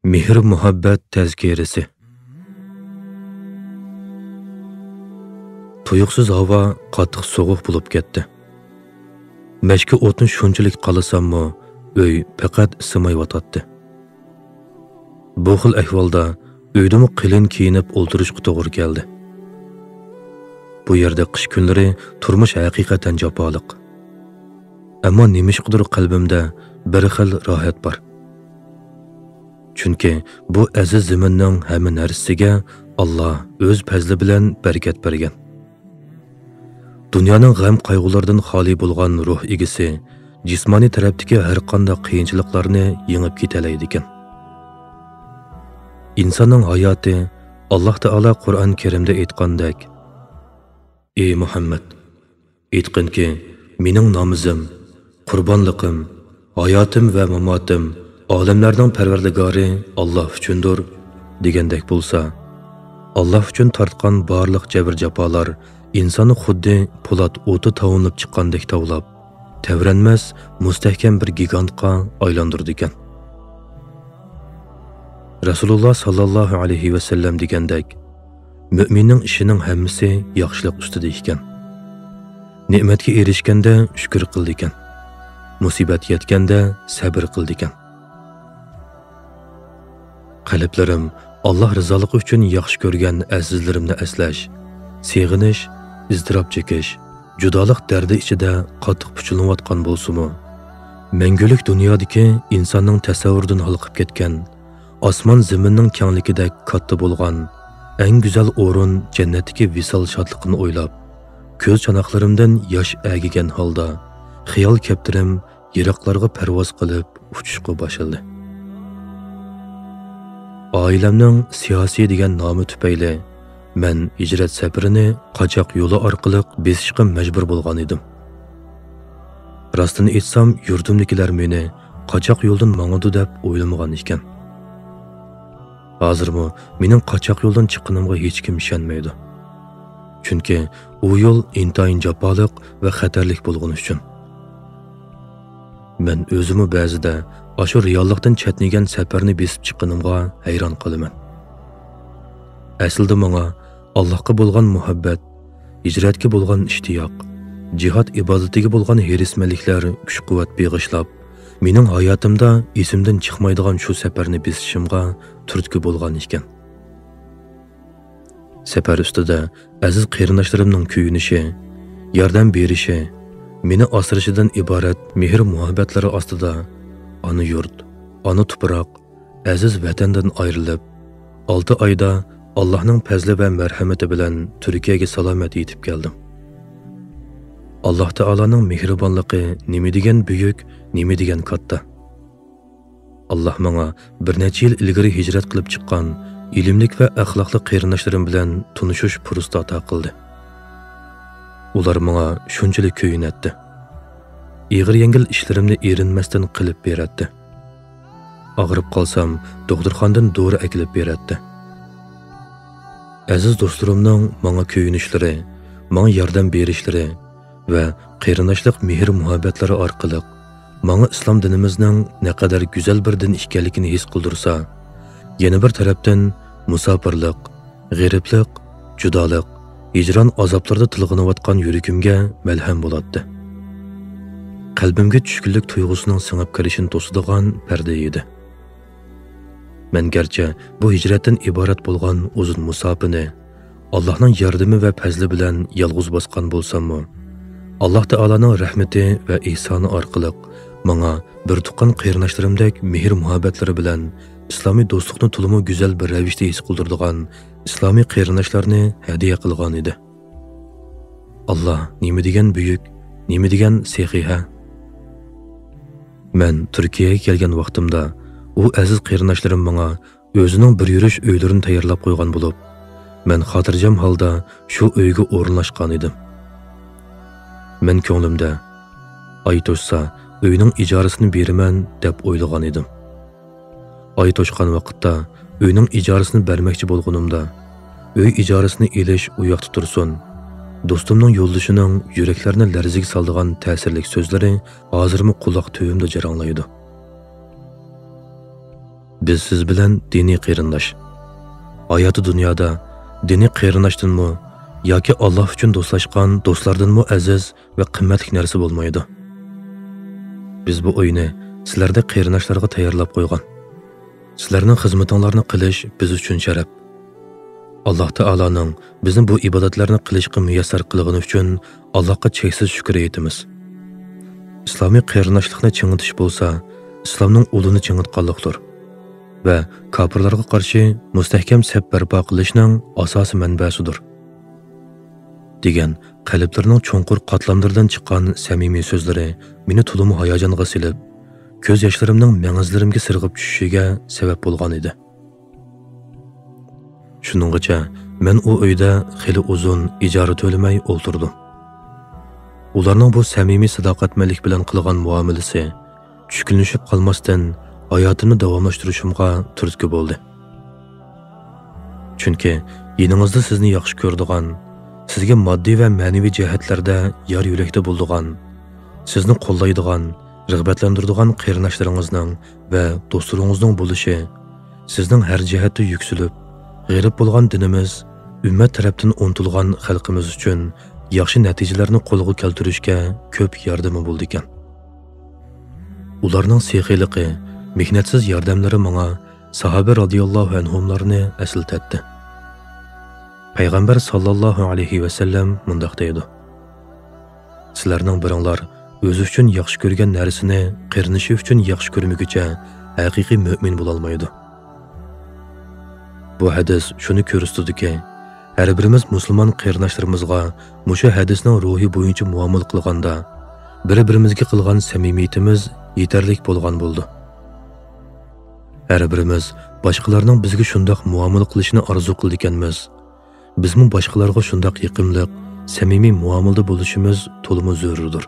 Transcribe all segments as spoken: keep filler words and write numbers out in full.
مېھىر-مۇھەببەت تەزكىرىسى. تۇيۇقسىز ھاۋا قاتتىق سوغۇق بولۇپ كەتتى. مەشكە ئوتنى شۇنچىلىك قالىساممۇ، ئۆي پەقەت ئىسسىمايۋاتاتتى. بۇ خىل ئەھۋالدا ئۆيدىمۇ قېلىن كىيىنىپ ئولتۇرۇشقا توغرا كەلدى. بۇ يەردە قىش كۈنلىرى تۇرمۇش ھەقىقەتەن جاپالىق. ئەمما نېمىشقىدۇر قەلبىمدە بىر خىل راھەت بار. چۈنكى بۇ ئەزىز زېمىننىڭ ھەممە نەرسىسىگە ئاللا ئۆز پەزلى بىلەن بەرىكەت بەرگەن. دۇنيانىڭ غەم-قايغۇلىرىدىن خالىي بولغان روھ ئىگىسى جىسمانىي تەرەپتىكى ھەرقانداق قىيىنچىلىقلارنى يېڭىپ كېتەلەيدىكەن. ئىنساننىڭ ھاياتى، ئاللا تائالا قۇرئان كەرىمدە ئېيتقاندەك، ئى مۇھەممەد، ئېيتقىنكى، مېنىڭ نامىزىم، قۇربانلىقىم، ھاياتىم ۋە ماماتىم ئالەملەرنىڭ پەرۋەردىگارى ئاللا ئۈچۈندۇر، دېگەندەك بولسا، ئاللا ئۈچۈن تارتقان بارلىق جەبىر-جاپالار ئىنساننى خۇددى پولات ئوتى تاۋلىنىپ چىققاندەك تاۋلاپ، تەۋرەنمەس، مۇستەھكەم بىر گىگانتقا ئايلاندۇرىدىكەن. رەسۇلۇللا ساللاللاھۇ ئەلەيھى ۋەسەللەم دېگەندەك، مۆمىننىڭ ئىشىنىڭ ھەممىسى ياخشىلىق ئۈستىدە ئىكەن. نېمەتكە ئېرىشكەندە شۈكۈر قىلىدىكەن. مۇسىبەت يەتكەندە سەبىر قىلىدىكەن. قەلبلىرىم ئاللا رىزالىقى ئۈچۈن ياخشى كۆرگەن ئەزىزلىرىمنى ئەسلەش، سېغىنىش، ئىزتىراپ چېكىش، جۇدالىق دەردى ئىچىدە قاتتىق پۇچۇلۇنۇۋاتقان بولسىمۇ، مەڭگۈلۈك دۇنيادىكى ئىنساننىڭ تەسەۋۋۇرىدىن ھالقىپ كەتكەن، ئاسمان زېمىننىڭ كەڭلىكىدەك كاتتا بولغان ئەڭ گۈزەل ئورۇن جەننەتتىكى ۋىسال شادلىقىنى ئويلاپ، كۆز چاناقلىرىمدىن ياش ئەگىگەن ھالدا، خىيال كەپتىرىم يىراقلارغا پەرۋاز قىلىپ ئۇچۇشقا باشلىدى. ئائىلەمنىڭ سىياسىي دېگەن نامى تۈپەيلى مەن ھىجرەت سەپىرىنى قاچاق يولى ئارقىلىق بېسىشقا مەجبۇر بولغان ئىدىم. راستىنى ئېيتسام، يۇرتۇمدىكىلەر مېنى قاچاق يولدىن ماڭىدۇ دەپ ئويلىمىغان ئىكەن. ھازىرمۇ مېنىڭ قاچاق يولدىن چىققىنىمغا ھېچكىم ئىشەنمەيدۇ. چۈنكى ئۇ يول ئىنتايىن جاپالىق ۋە خەتەرلىك بولغىنى ئۈچۈن. مەن ئۆزۈممۇ بەزىدە ئاشۇ رېئاللىقتىن چەتنىگەن سەپەرنى بېسىپ چىققىنىمغا ھەيران قالىمەن. ئەسلىدە ماڭا ئاللاھقا بولغان مۇھەببەت، ھىجرەتكە بولغان ئىشتىياق، جىھاد ئىبادىتىگە بولغان ھېرىسمەنلىكلەر كۈچ-قۇۋۋەت بېغىشلاپ، مېنىڭ ھاياتىمدا ئېسىمدىن چىقمايدىغان شۇ سەپەرنى بېسىشىمغا تۈرتكە بولغان ئىكەن. سەپەر ئۈستىدە ئەزىز قېرىنداشلىرىمنىڭ كۆيۈنۈشى، ياردەم بېرىشى، مېنى ئاسرىشىدىن ئىبارەت مېھىر-مۇھەببەتلىرى ئاستىدا ئانا يۇرت، ئانا تۇپراق، ئەزىز ۋەتەندىن ئايرىلىپ، ئالتە ئايدا ئاللاھنىڭ پەزلى ۋە مەرھەمىتى بىلەن تۈركىيەگە سالامەت يېتىپ كەلدىم. ئاللاھ تائالانىڭ مېھرىبانلىقى نېمە دېگەن بۈيۈك، نېمە دېگەن كاتتا! ئاللاھ ماڭا بىر نەچچە يىل ئىلگىرى ھىجرەت قىلىپ چىققان ئىلىملىك ۋە ئەخلاقلىق قېرىنداشلىرىم بىلەن تونۇشۇش پۇرسىتى ئاتا قىلدى. ئۇلار ماڭا شۇنچىلىك كۆيۈنەتتى. ئېغىر-يەڭگىل ئىشلىرىمنى ئېرىنمەستىن قىلىپ بېرەتتى. ئاغرىپ قالسام، دوختۇرخانىدىن دورا ئەكېلىپ بېرەتتى. ئەزىز دوستلىرىمنىڭ ماڭا كۆيۈنۈشلىرى، ماڭا ياردەم بېرىشلىرى ۋە قېرىنداشلىق مېھىر-مۇھەببەتلىرى ئارقىلىق ماڭا ئىسلام دىنىمىزنىڭ نەقەدەر گۈزەل بىر دىن ئىكەنلىكىنى ھېس قىلدۇرسا، يەنە بىر تەرەپتىن مۇساپىرلىق، غېرىبلىق، جۇدالىق، ھىجران ئازابلىرىدا تىلغىنىۋاتقان يۈرىكىمگە مەلھەم بولاتتى. قەلبىمگە چۈشكۈنلۈك تۇيغۇسىنىڭ سىڭىپ كىرىشىنى توسىدىغان پەردە ئىدى. مەن گەرچە بۇ ھىجرەتتىن ئىبارەت بولغان ئۇزۇن مۇساپىنى ئاللاھنىڭ ياردىمى ۋە پەزلى بىلەن يالغۇز باسقان بولساممۇ، ئاللاھ تائالانىڭ رەھمىتى ۋە ئېھسانى ئارقىلىق ماڭا بىر تۇغقان قېرىنداشلىرىمدەك مېھىر-مۇھەببەتلىرى بىلەن ئىسلامىي دوستلۇقنى تولىمۇ گۈزەل بىر رەۋىشتە ھېس قىلدۇرىدىغان ئىسلامىي قېرىنداشلارنى ھەدىيە قىلغان ئىدى. ئاللاھ نېمە دېگەن بۈيۈك، نېمە دېگەن سېخىي ھە! مەن تۈركىيەگە كەلگەن ۋاقتىمدا ئۇ ئەزىز قېرىنداشلىرىم ماڭا ئۆزىنىڭ بىر يۈرۈش ئۆيلىرىنى تەييارلاپ قويغان بولۇپ، مەن خاتىرجەم ھالدا شۇ ئۆيگە ئورۇنلاشقان ئىدىم. مەن كۆڭلۈمدە، «ئاي توشسا، ئۆينىڭ ئىجارىسىنى بېرىمەن» دەپ ئويلىغان ئىدىم. ئاي توشقان ۋاقىتتا ئۆينىڭ ئىجارىسىنى بەرمەكچى بولغىنىمدا، ئۆي ئىجارىسىنى ئېلىش ئۇ ياقتا تۇرسۇن، دوستۇمنىڭ يولدىشىنىڭ يۈرەكلەرنى لەرزىگە سالىدىغان تەسىرلىك سۆزلىرى ھازىرمۇ قۇلاق تۈۋىمدە جاراڭلايدۇ. بىز سىز بىلەن دىنىي قېرىنداش. ھاياتى دۇنيادا دىنىي قېرىنداشتىنمۇ ياكى ئاللا ئۈچۈن دوستلاشقان دوستلاردىنمۇ ئەزىز ۋە قىممەتلىك نەرسە بولمايدۇ. بىز بۇ ئۆينى سىلەردەك قېرىنداشلارغا تەييارلاپ قويغان. سىلەرنىڭ خىزمىتىڭلارنى قىلىش بىز ئۈچۈن شەرەپ. ئاللا تائالانىڭ بىزنى بۇ ئىبادەتلەرنى قىلىشقا مۇيەسسەر قىلغىنى ئۈچۈن ئاللاغا چەكسىز شۈكۈر ئېيتىمىز. ئىسلامىي قېرىنداشلىقنى چىڭىتىش بولسا ئىسلامنىڭ ئۇلىنى چىڭىتقانلىقتۇر ۋە كاپىرلارغا قارشى مۇستەھكەم سەپ بەرپا قىلىشنىڭ ئاساسىي مەنبەسىدۇر، دېگەن قەلبلىرىنىڭ چوڭقۇر قاتلاملىرىدىن چىققان سەمىمىي سۆزلىرى مېنى تولىمۇ ھاياجانغا سېلىپ، كۆز ياشلىرىمنىڭ مەڭزىلىرىمگە سىرغىپ چۈشۈشىگە سەۋەب بولغان ئىدى. شۇنىڭغىچە مەن ئۇ ئۆيدە خېلى ئۇزۇن ئىجارە تۆلىمەي ئولتۇردۇم. ئۇلارنىڭ بۇ سەمىمىي ساداقەتمەنلىك بىلەن قىلغان مۇئامىلىسى چۈشكۈنلىشىپ قالماستىن، ھاياتىمنى داۋاملاشتۇرۇشۇمغا تۈرتكە بولدى. چۈنكى يېنىڭىزدا سىزنى ياخشى كۆرىدىغان، سىزگە ماددىي ۋە مەنىۋى جەھەتلەردە يار يۆلەكتە بولىدىغان، سىزنى قوللايدىغان، رىغبەتلەندۈرىدىغان قېرىنداشلىرىڭىزنىڭ ۋە دوستلىرىڭىزنىڭ بولۇشى سىزنىڭ ھەر جەھەتتە يۈكسىلىپ، غېرىب بولغان دىنىمىز ئۈممەت تەرەپتىن ئۇنتۇلغان خەلقىمىز ئۈچۈن ياخشى نەتىجىلەرنى قولغا كەلتۈرۈشكە كۆپ ياردىمى بولىدىكەن. ئۇلارنىڭ سېخىيلىقى، مېھنەتسىز ياردەملىرى ماڭا ساھابە رازىياللاھۇ ئەنھۇملارنى ئەسلىتەتتى. پەيغەمبەر ساللاللاھۇ ئەلەيھى ۋەسەللەم مۇنداق دەيدۇ: سىلەرنىڭ بىرىڭلار ئۆزى ئۈچۈن ياخشى كۆرگەن نەرسىنى قېرىندىشى ئۈچۈن ياخشى كۆرمىگۈچە ھەقىقىي مۆمىن بولالمايدۇ. بۇ ھەدىس شۇنى كۆرسىتىدۇكى، ھەر بىرىمىز مۇسۇلمان قېرىنداشلىرىمىزغا مۇشۇ ھەدىسنىڭ روھى بويىچە مۇئامىلە قىلغاندا، بىر-بىرىمىزگە قىلغان سەمىمىيىتىمىز يېتەرلىك بولغان بولىدۇ. ھەر بىرىمىز باشقىلارنىڭ بىزگە شۇنداق مۇئامىلە قىلىشىنى ئارزۇ قىلىدىكەنمىز، بىزمۇ باشقىلارغا شۇنداق يېقىملىق، سەمىمىي مۇئامىلىدە بولۇشىمىز تولىمۇ زۆرۈردۇر.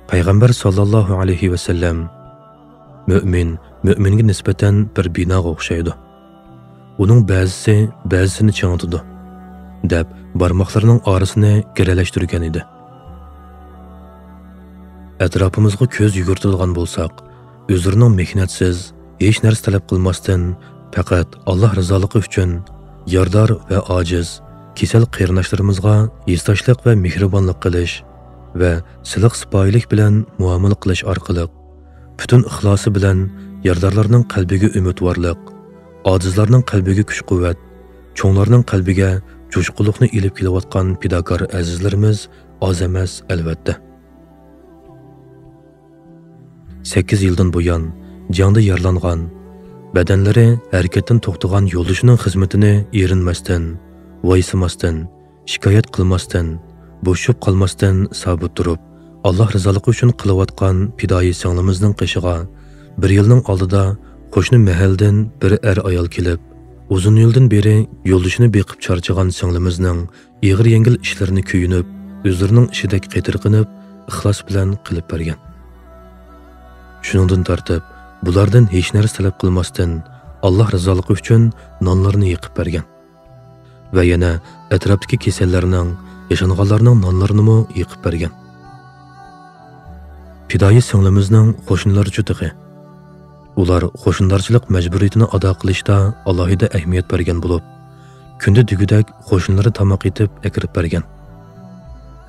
پەيغەمبەر ساللاللاھۇ ئەلەيھى ۋەسەللەم، مۆمىن مۆمىنگە نىسبەتەن بىر بىناغا ئوخشايدۇ. ئۇنىڭ بەزىسى بەزىسىنى چىڭىتىدۇ، دەپ بارماقلىرىنىڭ ئارىسىنى گىرەلەشتۈرگەن ئىدى. ئەتراپىمىزغا كۆز يۈگۈرتىدىغان بولساق، ئۆزلىرىنىڭ مېھنەتسىز، ھېچ نەرسە تەلەپ قىلماستىن، پەقەت ئاللا رىزالىقى ئۈچۈن يارىدار ۋە ئاجىز، كېسەل قېرىنداشلىرىمىزغا ھېسداشلىق ۋە مېھرىبانلىق قىلىش ۋە سىلىق-سىپايىلىك بىلەن مۇئامىلە قىلىش ئارقىلىق، پۈتۈن ئىخلاسى بىلەن يارىدارلارنىڭ قەلبىگە ئۈمىدۋارلىق، ئاجىزلارنىڭ قەلبىگە كۈچ-قۇۋۋەت، چوڭلارنىڭ قەلبىگە جۇشقۇنلۇقنى ئېلىپ كېلىۋاتقان پىداكار ئەزىزلىرىمىز ئاز ئەمەس، ئەلۋەتتە. سەككىز يىلدىن بۇيان جەڭدە يارىلانغان، بەدەنلىرى ھەرىكەتتىن توختىغان يولدىشىنىڭ خىزمىتىنى ئېرىنمەستىن، ۋايسىماستىن، شىكايەت قىلماستىن، بوشىشىپ قالماستىن سابىت تۇرۇپ، ئاللا رىزالىقى ئۈچۈن قىلىۋاتقان پىدائىي سىڭلىمىزنىڭ قېشىغا بىر يىلنىڭ ئالدىدا قوشنا مەھەللىدىن بىر ئەر-ئايال كېلىپ، ئۇزۇن يىلدىن بېرى يولدىشىنى بېقىپ چارچىغان سىڭلىمىزنىڭ ئېغىر-يەڭگىل ئىشلىرىنى كۆيۈنۈپ، ئۆزلىرىنىڭ ئىشىدەك قېتىرقىنىپ، ئىخلاس بىلەن قىلىپ بەرگەن. شۇنىڭدىن تارتىپ، بۇلاردىن ھېچ نەرسە تەلەپ قىلماستىن، ئاللا رىزالىقى ئۈچۈن نانلىرىنى يېقىپ بەرگەن. ۋە يەنە ئەتراپتىكى كېسەللەرنىڭ، ياشانغانلارنىڭ نانلىرىنىمۇ يېقىپ بەرگەن. پىدائىي سىڭلىمىزنىڭ قوشنىلىرىچۇ تېخى؟ ئۇلار قوشنىدارچىلىق مەجبۇرىيىتىنى ئادا قىلىشتا ئالاھىدە ئەھمىيەت بەرگەن بولۇپ، كۈندە دېگۈدەك قوشنىلىرى تاماق ئېتىپ ئەكىرىپ بەرگەن.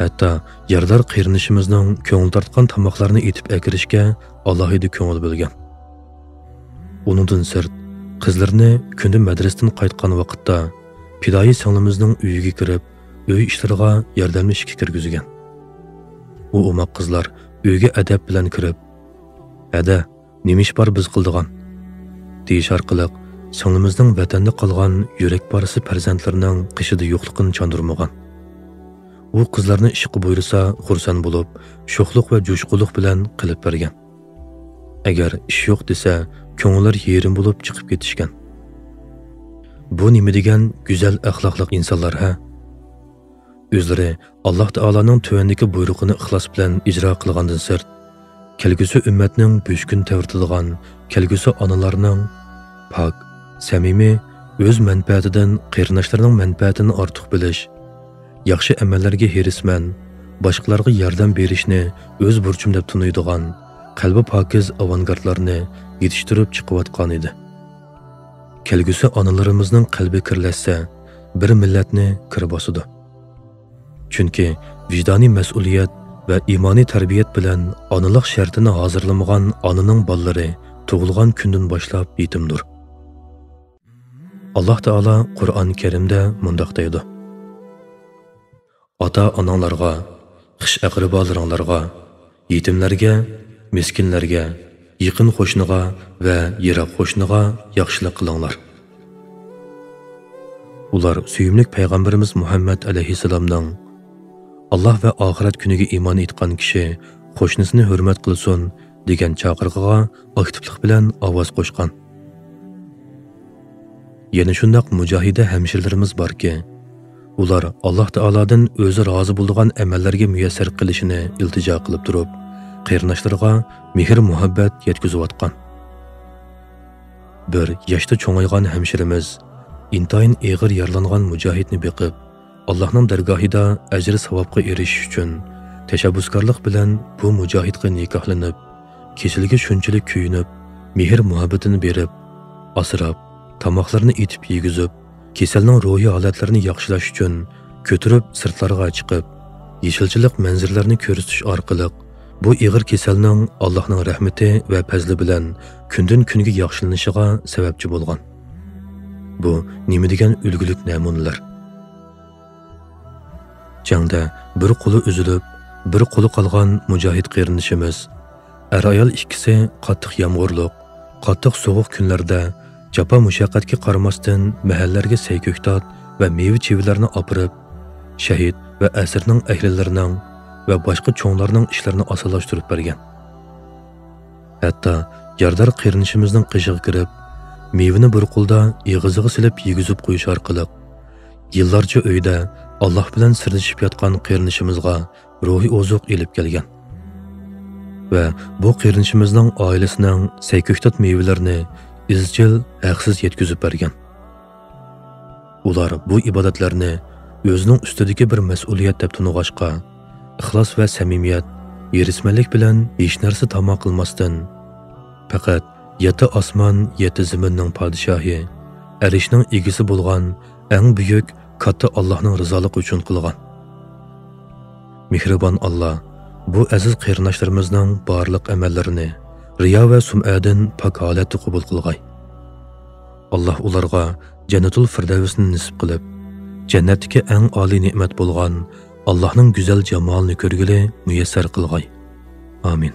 ھەتتا يارىدار قېرىندىشىمىزنىڭ كۆڭلى تارتقان تاماقلارنى ئېتىپ ئەكىرىشكە ئالاھىدە كۆڭۈل بۆلگەن. ئۇنىڭدىن سىرت، قىزلىرىنى كۈندە مەدرىسىدىن قايتقان ۋاقىتتا پىدائىي سىڭلىمىزنىڭ ئۆيىگە كىرىپ، ئۆي ئىشلىرىغا ياردەملىشىشكە كىرگۈزگەن. ئۇ ئوماق قىزلار ئۆيگە ئەدەپ بىلەن كىرىپ، «ھەدە، نېمە ئىش بار بىز قىلىدىغان؟» دېيىش ئارقىلىق سىڭلىمىزنىڭ ۋەتەندە قالغان يۈرەك پارىسى پەرزەنتلىرىنىڭ قېشىدا يوقلۇقىنى چاندۇرمىغان. ئۇ قىزلارنى ئىشقا بۇيرۇسا خۇرسەن بولۇپ، شوخلۇق ۋە جۇشقۇنلۇق بىلەن قىلىپ بەرگەن. ئەگەر ئىش يوق دېسە، كۆڭۈللىرى يېرىم بولۇپ چىقىپ كېتىشكەن. بۇ نېمە دېگەن گۈزەل ئەخلاقلىق ئىنسانلار ھە؟ ئۆزلىرى ئاللا تائالانىڭ تۆۋەندىكى بۇيرۇقىنى ئىخلاس بىلەن ئىجرا قىلغاندىن سىرت، كەلگۈسى ئۈممەتنىڭ بۆشۈكىنى تەۋرىتىدىغان، كەلگۈسى ئانىلارنىڭ پاك، سەمىمىي، ئۆز مەنپەئەتىدىن قېرىنداشلىرىنىڭ مەنپەئەتىنى ئارتۇق بىلىش، ياخشى ئەمەللەرگە ھېرىسمەن، باشقىلارغا ياردەم بېرىشنى ئۆز بۇرچۇم دەپ تونۇيدىغان قەلبى پاكىز ئاۋانگارتلارنى يېتىشتۈرۈپ چىقىۋاتقانىدى. كەلگۈسى ئانىلىرىمىزنىڭ قەلبى كىرلەشسە، بىر مىللەتنى كىر باسىدۇ. چۈنكى ۋىجدانىي مەسئۇلىيەت ۋە ئىمانىي تەربىيەت بىلەن ئانىلىق شەرتىنى ھازىرلىمىغان ئانىنىڭ بالىلىرى تۇغۇلغان كۈندىن باشلاپ يېتىمدۇر. ئاللاھ تائالا قۇرئان كەرىمدە مۇنداق دەيدۇ: ئاتا-ئاناڭلارغا، خىش-ئەقرىبالىرىڭلارغا، يېتىملەرگە، مىسكىنلەرگە، يېقىن قوشنىغا ۋە يىراق قوشنىغا ياخشىلىق قىلىڭلار. ئۇلار سۆيۈملۈك پەيغەمبىرىمىز مۇھەممەد ئەلەيھىسسالامنىڭ «ئاللاھ ۋە ئاخىرەت كۈنىگە ئىمان ئېيتقان كىشى قوشنىسىنى ھۆرمەت قىلسۇن» دېگەن چاقىرىقىغا ئاكتىپلىق بىلەن ئاۋاز قوشقان. يەنە شۇنداق مۇجاھىدە ھەمشىرىلىرىمىز باركى، ئۇلار ئاللاھ تائالادىن ئۆزى رازى بولىدىغان ئەمەللەرگە مۇيەسسەر قىلىشىنى ئىلتىجا قىلىپ تۇرۇپ، قېرىنداشلىرىغا مېھىر-مۇھەببەت يەتكۈزۈۋاتقان. بىر ياشتا چوڭايغان ھەمشىرىمىز ئىنتايىن ئېغىر يارىلانغان مۇجاھىدنى بېقىپ، ئاللاھنىڭ دەرگاھىدا ئەجىر-ساۋابقا ئېرىشىش ئۈچۈن تەشەببۇسكارلىق بىلەن بۇ مۇجاھىدقا نىكاھلىنىپ، كېسىلىگە شۇنچىلىك كۆيۈنۈپ، مېھىر-مۇھەببىتىنى بېرىپ، ئاسراپ، تاماقلىرىنى ئېتىپ يېگۈزۈپ، كېسەلنىڭ روھىي ھالەتلىرىنى ياخشىلاش ئۈچۈن كۆتۈرۈپ سىرتلارغا چىقىپ، يېشىلچىلىق مەنزىرىلەرنى كۆرسىتىش ئارقىلىق بۇ ئېغىر كېسەلنىڭ ئاللاھنىڭ رەھمىتى ۋە پەزلى بىلەن كۈندىن-كۈنگە ياخشىلىنىشىغا سەۋەبچى بولغان. بۇ نېمە دېگەن ئۈلگىلىك نەمۇنىلەر! جەڭدە بىر قولى ئۈزۈلۈپ، بىر قولى قالغان مۇجاھىد قېرىندىشىمىز، ئەر-ئايال ئىككىسى قاتتىق يامغۇرلۇق، قاتتىق سوغۇق كۈنلەردە جاپا-مۇشەققەتكە قارىماستىن، مەھەللىلەرگە سەي-كۆكتات ۋە مېۋە-چېۋىلەرنى ئاپىرىپ، شەھىت ۋە ئەسىرنىڭ ئەھلىلىرىنىڭ ۋە باشقا چوڭلارنىڭ ئىشلىرىنى ئاسانلاشتۇرۇپ بەرگەن. ھەتتا يارىدار قېرىندىشىمىزنىڭ قېشىغا كىرىپ، مېۋىنى بىر قولدا ئېغىزىغا سېلىپ يېگۈزۈپ قويۇش ئارقىلىق، يىللارچە ئۆيدە ئاللاھ بىلەن سىردىشىپ ياتقان قېرىندىشىمىزغا روھىي ئوزۇق ئېلىپ كەلگەن ۋە بۇ قېرىندىشىمىزنىڭ ئائىلىسىنىڭ سەي-كۆكتات مېۋىلىرىنى ئىزچىل، ھەقسىز يەتكۈزۈپ بەرگەن. ئۇلار بۇ ئىبادەتلەرنى ئۆزىنىڭ ئۈستىدىكى بىر مەسئۇلىيەت دەپ تونۇغاچقا، ئىخلاس ۋە سەمىمىيەت، ھېرىسمەنلىك بىلەن ھېچنەرسە تاما قىلماستىن، پەقەت يەتتە ئاسمان، يەتتە زېمىننىڭ پادىشاھى، ئەرشنىڭ ئىگىسى بولغان ئەڭ بۈيۈك، كاتتا ئاللاھنىڭ رىزالىقى ئۈچۈن قىلغان. مېھرىبان ئاللاھ بۇ ئەزىز قېرىنداشلىرىمىزنىڭ بارلىق ئەمەللىرىنى رىيا ۋە سۇمئەدىن پاك ھالەتتە قوبۇل قىلغاي. ئاللاھ ئۇلارغا جەننەتۇل فىردەۋسنى نېسىپ قىلىپ، جەننەتتىكى ئەڭ ئالىي نېمەت بولغان ئاللاھنىڭ گۈزەل جامالىنى كۆرگىلى مۇيەسسەر قىلغاي. ئامىن.